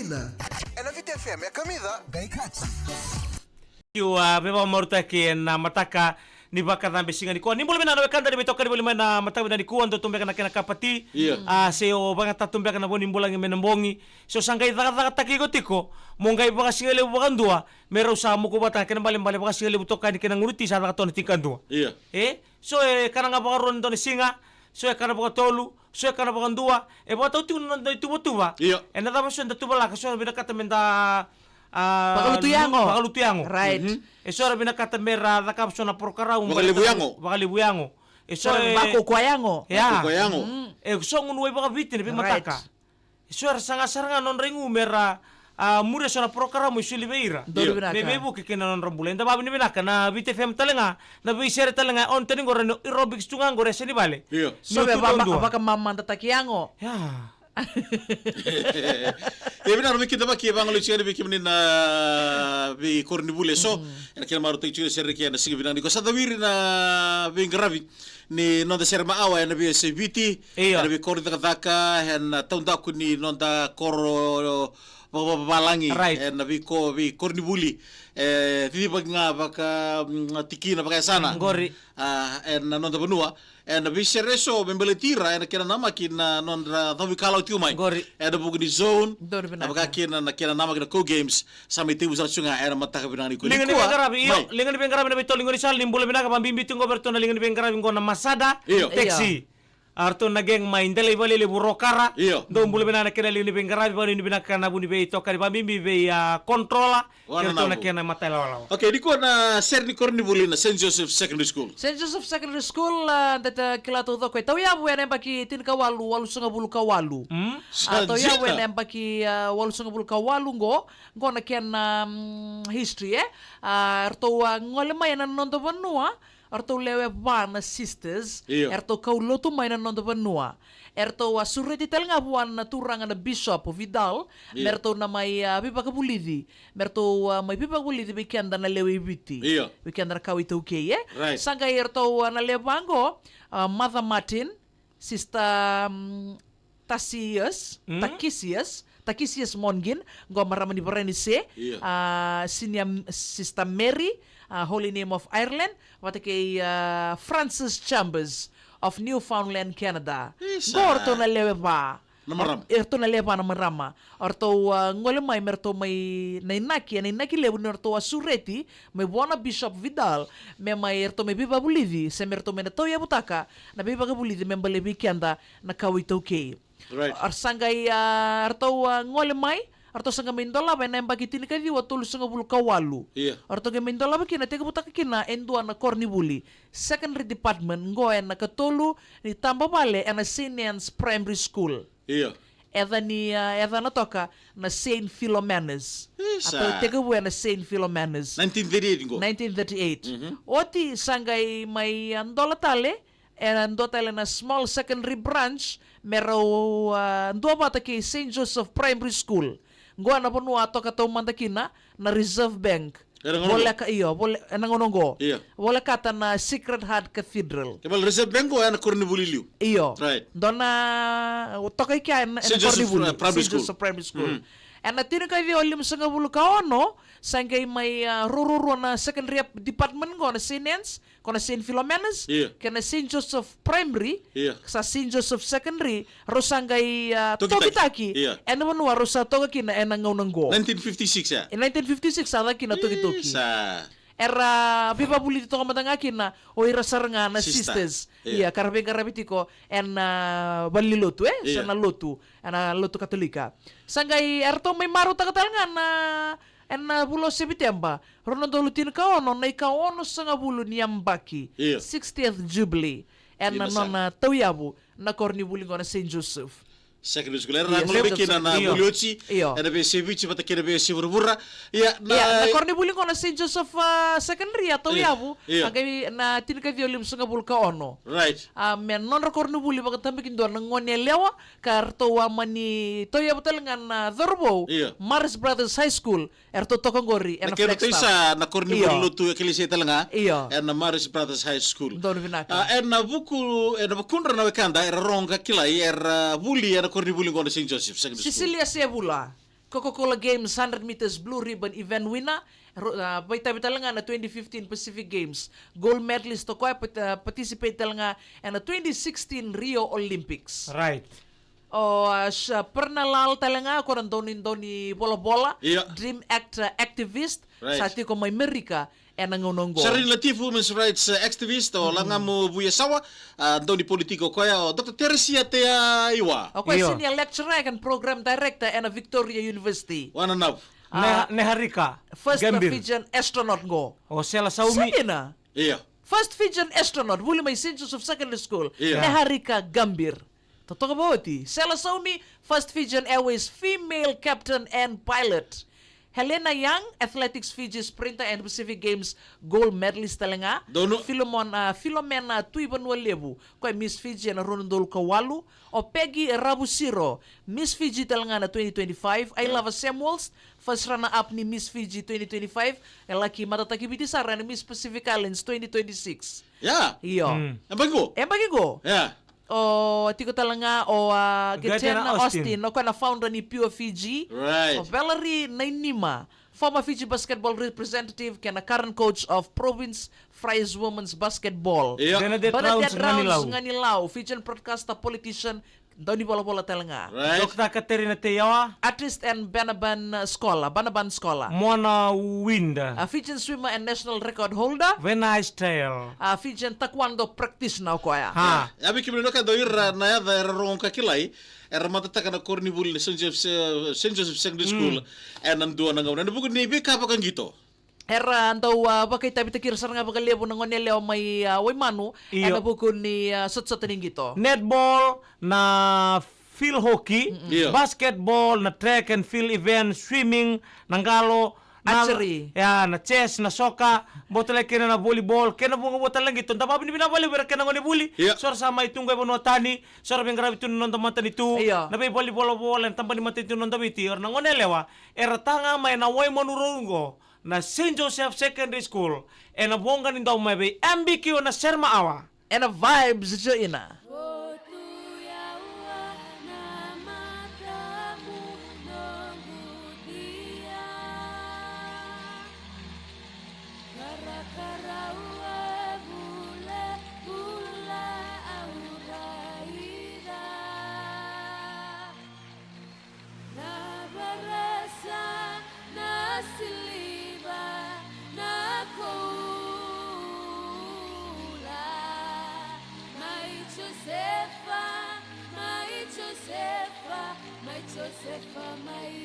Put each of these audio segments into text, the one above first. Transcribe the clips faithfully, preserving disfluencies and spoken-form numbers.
Ena Viti F M e kamica. Qai kati. Io, a, veivakamaurutaki ena mataka ni vakacabe siga nikua. Ni bula vinaka na wekada ni veitokani voli mai na mataka vinaka nikua, dua tu beka na kena kapa ti. Io. A, se o vakayagataka tu beka na vo ni bulagi mai na bogi. Se o sa qai cakacakataki iko tiko, mo qai vakasigalevu vakadua, me rau sa moku vata na kena balebale vakasigalevu toka ni kena gunu ti sa caka tu na tikadua. Io. E? So e kana ga vakarua ni dua na siga, so e kana vakatolu, so e kana vakadua, e vakatau tiko na noda ituvatuva. Io. Ena cava so eda tuvalaka, so era vinakata meda, a, vakalutu yago. Vakalutu yago. Right. Mhm. E so era vinakata mera cakava so na porokaramu. Vakalevu yago. Vakalevu yago. E so era e vakaukauwa yago. Ya. Vakaukauwa yago. Mm. E so gunu wai vakaviti na veimataka. Right. E so era saga sara ga na nodra igu mera, a, muria so na porokaramu e soli vei ira. Donu vinaka. Me veivuke kina na nodra bula. Eda vavinavinaka na Viti F M tale ga, na veisere tale ga, on tani qori na aerobics tu ga qori e seni vale. Io. So me vaka, vakamamadataki yago. Ya. E vinaka na veikidavaki e vagolei tiko yani vei kemuni na veikoronivuli e so. Mm. Ena kena marautaki tiko na sere kei na siga vinaka ni ko sa cawiri na veiqaravi ni noda sere maawa ena veiyasai Viti, io, ena veikoro ni cakacaka, ena taudaku ni noda koro vakavavalagi, right, ena veiko, veikoronivuli, e, cicivaki ga vaka, mm, tikina vakayasana. Qori. A, ena noda vanua, ena veisere e so me baleti ira, ena kena namaki na nodra cavuikalawa tiko mai. Qori. Ena vuku ni zone, donu vinaka, na vakakina na kena namaki na Co Games, sa mai tekivu sara tiko ga ena mataka vinaka nikua. Liga ni veiqaravi, io. Mai. Liga ni veiqaravi na veitolo ni gaunisala, ni bula vinaka, vabibi tiko qo vei ratou na liga ni veiqaravi qo na Masada, io, taxi. Io. A, ratou na gang mai Delaivalelevu, Rokara. Io. Dou bula vinaka na kena liga ni veiqaravi, vakanuinui vinaka na vu ni veitokani, vabibi vei, a, controller, kei ratou na kena matailawalawa. Okay, nikua na sere ni koronivuli na Saint Joseph Secondary School. Saint Joseph Secondary School, a, da ta kila taucoko e tauyavu ena yabaki tinikawalu walusagavulu ka walu. Mm. A, tauyavu ena yabaki, a, walusagavulu ka walu qo, qo na kena, mm, history, e? A, ratou a gole mai ena noda vanua, eratou lewe va na sisters, io, eratou kau lotu mai na noda vanua. Eratou a sureti tale ga vua na turaga na Bishop Vidal, io, me ratou na mai, a, veivakavulici, me ratou, a, mai veivakavulici vei keda na lewe i Viti. Io. Vei keda na kawa iTaukei, e? Right. Sa qai eratou, a, na lewe va qo, a, Mother Martin, Sister, mm, Tasius, mm? Takisius, Takisius Mongin, qo marama ni Varanise, io, a, Senior Sister Mary, a, Holy Name of Ireland, vata kei, a, Francis Chambers of Newfoundland, Canada. Isa. Qo ratou na lewe va. Na marama. Eratou na lewe va na marama. Eratou, a, gole mai, me ratou mai na inaki, ena inaki levu ni ratou a sureti, mai vua na Bishop Vidal, me mai eratou mai veivakavulici, se me ratou mai na tauyavutaka na veivakavulici me balei vei keda na kawa iTaukei. Right. Era sa qai, a, eratou, a, gole mai, eratou sa qai mai dolava ena yabaki tinikaciwa tolusagavulu ka walu. Io. Eratou qai mai dolava kina, tekivutaka kina e dua na koronivuli, secondary department, qo ena katolu ni tabavale ena Saint Anne's Primary School. Io. Yaca ni, a, yacana toka na Saint Philomena's. Isa. Eratou tekivu ena Saint Philomena's. Nineteen thirty-eight qo. Nineteen thirty-eight. Mhm. Oti sa qai mai, a, dola tale, e dua tale na small secondary branch, me rau, a, duavata kei Saint Joseph Primary School. Qo na vanua a toka taumada kina na Reserve Bank. Era gauna qo? Voleka, io, vole, ena gauna qo. Io. Volekata na Sacred Heart Cathedral. Kevaka Reserve Bank qo ena koronivuli liu? Io. Right. Dua na, toka i kea ena, ena koronivuli. Saint Joseph, uh, Primary School. Saint Joseph Primary School. Mhm. Ena tinikaciwa limasagavulu ka ono, sa qai mai, a, ruarua na secondary department qo na Saint Anne's, ko na Saint Philomena's, io, kei na Saint Joseph Primary, io, sa Saint Joseph Secondary, rau sa qai, a, tokitaki, tokitaki, io, ena vanua rau sa toka kina ena gauna qo. Nineteen fifty-six, ya? E nineteen fifty-six sa caka kina tokitoki. Isa. Era veivakavulici toka mada ga kina o ira sara ga na sisters. Sister. Io. Ia, ka ra veiqaravi tiko ena, a, valenilotu, e? Io. Se na lotu, ena lotu Katolika. Sa qai, eratou mai marautaka tale ga na, ena vula o Seviteba, rua na udolu tinikaono, na ikaonosagavulu ni yabaki. Io. Sixtieth Jubilee. Ena nona tauyavu na koronivuli qo na Saint Joseph. Secondary School. Era gole mai kina na vuli oti. Io. Ena veiyasai Viti vata kei na veiyasai vuravura. Ia, na koronivuli qo na Saint Joseph, a, Secondary a tauyavu. Io. A qai na tinikaciwa limasagavulu ka ono. Right. A, me nodra koronivuli vakatabakidua na gone yalewa, ka ratou a mani tauyavu tale ga na cauravou. Io. Marist Brothers High School. Eratou toka qori ena Flagstaff. Na kena tausa na koronivuli lotu ekelesia tale ga. Io. Ena Marist Brothers High School. Donu vinaka. A, ena vuku, ena vukudra na wekada, era rogo ka kilai, era vuli ena koronivuli qo na Saint Joseph Secondary School. Sisilia Sevula. Coca-Cola Games hundred meters blue ribbon event winner, ro-, ah, vakaitavi tale ga na twenty fifteen Pacific Games gold medalist o koya, pat-, ah, participate tale ga ena twenty sixteen Rio Olympics. Right. O, ah, Sh-, Pernalal tale ga, ko na dau ni, dau ni volavola, Ia. Dream Act, ah, activist, Right. sa tiko mai Merika, ena gauna oqo. Sa ri na Latif women's rights, uh, activist, o Lagamu Vuyasawa, uh, dau ni politiko o koya, o Doctor Teresia Teaiwa. O koya Io. Senior lecturer and program director ena Victoria University. Wananavu. Ah, Neha-, Neharika First Gambir. Fijian astronaut qo. O Sela Saumi. Sa dina. Io. First Fijian astronaut, vuli mai Saint Joseph Secondary School. Io. Neharika Gambir. Totoka vakaoti. Sela Saumi, First Fijian Airways female captain and pilot. Helena Young, Athletics Fiji sprinter and Pacific Games gold medalist tale ga. Donu. Filomon-, ah, Filomena Tuivanualevu, koya Miss Fiji ena rua na udolu ka walu. O Peggy Ravusiro, Miss Fiji tale ga na twenty twenty-five. Ailava Samuels, first runner up ni Miss Fiji twenty twenty-five. E laki matataki Viti sara ena Miss Pacific Islands twenty twenty-six. Ia. Io. Mm. E baki qo? E baki qo. Ia. O tiko tale ga o, ah, Gatiana Gatiana Austin. Austin, o koya na founder ni Pure Fiji. Right. O Valerie Nainima, former Fiji basketball representative kei na current coach of Province Friars Women's Basketball. Ia. Bernadette Bernadette Rounds Rounds Ganilau. Ganilau, Fijian broadcaster, politician, dau ni volavola tale ga. Right. Doctor Katerina Teyawa. Artist and Banaban, uh, scholar, Banaban scholar. Mona Winda. A Fijian swimmer and national record holder. Vena Style. A Fijian taekwondo practitioner o koya. Ha. Ia, vei kemuni na wekada o ira na yaca era rogo ka kilai, era matataka na koronivuli ni Saint Joseph, Saint Joseph Secondary School, ena dua na gauna. Ena vuku ni veika vakaqito. Era dau, ah, vakaitavitaki ira sara ga vakalevu na gone yalewa mai, ah, Waimanu, Io. ena vuku ni, ah, sotasota ni qito. Netball, na field hockey, Io. basketball, na track and field event, swimming, na qalo, na, Archery. Ia, na chess, na soccer, botale kena na volleyball, kena vuqa vua tale na qito. Da vakavinavinaka vakalevu vei ira kena gone vuli. Io. So ra sa mai tu qo e vanua tani, so ra veiqaravi tu na noda matanitu. Io. Na veivolavola, ena tabana ni matanitu na noda Viti, o ira na gone yalewa, era taga mai na Waimanu rau qo. Na Saint Joseph Secondary School, ena voqa ni domo mai vei M B Q na Serma Awa. Ena vibes jo ina. Na varasa, na siliva, na koula. Mai Josefa, mai Josefa, mai Josefa, mai.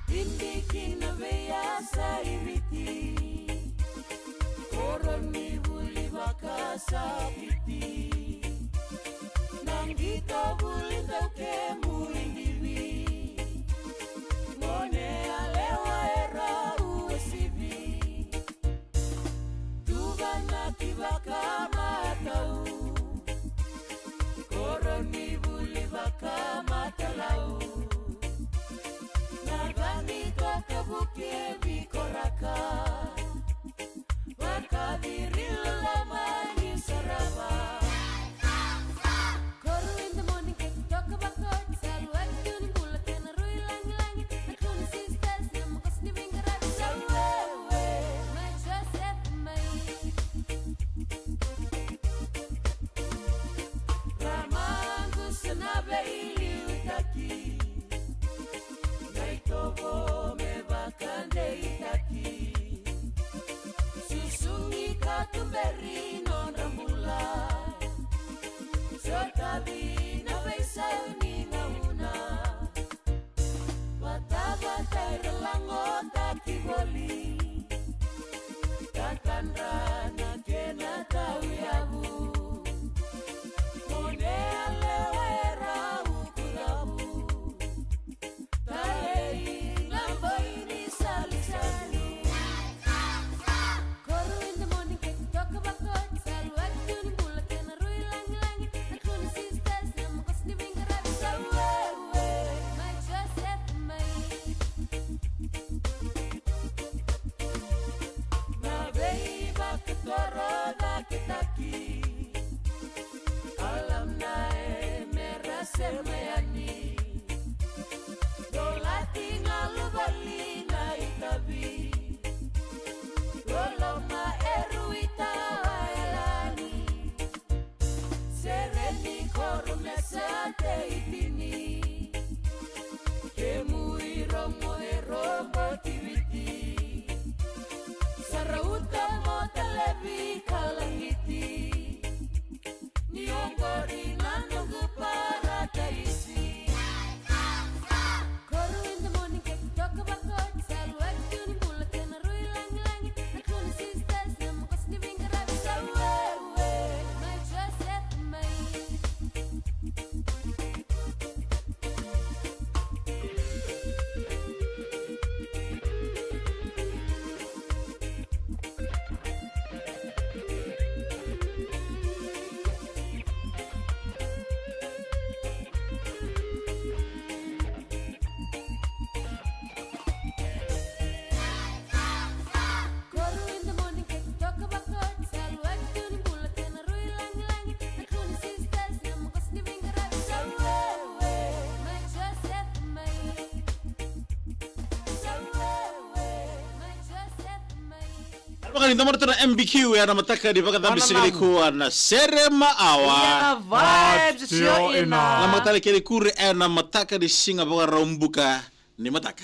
Bibi ki na veiyasa i Viti, koronivuli vakasaviti. Na qito vuli dau kemu i divi, gone yalewa era uasivi. Tuvana ki vakamatau, koronivuli vakamatalau. Na vani toka vuke vikoraka, vakaviri lala mani sarava. Koro in the morning, get toka vakoti. Teitini, kemui rogo e rogo tiviti. Sarauta mo talevi kalagiti. Ni oqori na noqu parataisi. Koru in the morning, get talk about God. Sal wek tuni bula kena rui langi langi. Na kuni sisters, na mokos ni vinga rabi. Sawewe, my Joseph, my. Vaka ni da marautaka na M B Q ena mataka ni vakacabe siga nikua na Sere Maawa. Ia na vibes, sio ina. Na mataka ni kere kure ena mataka ni siga Vakaraubuka ni mataka.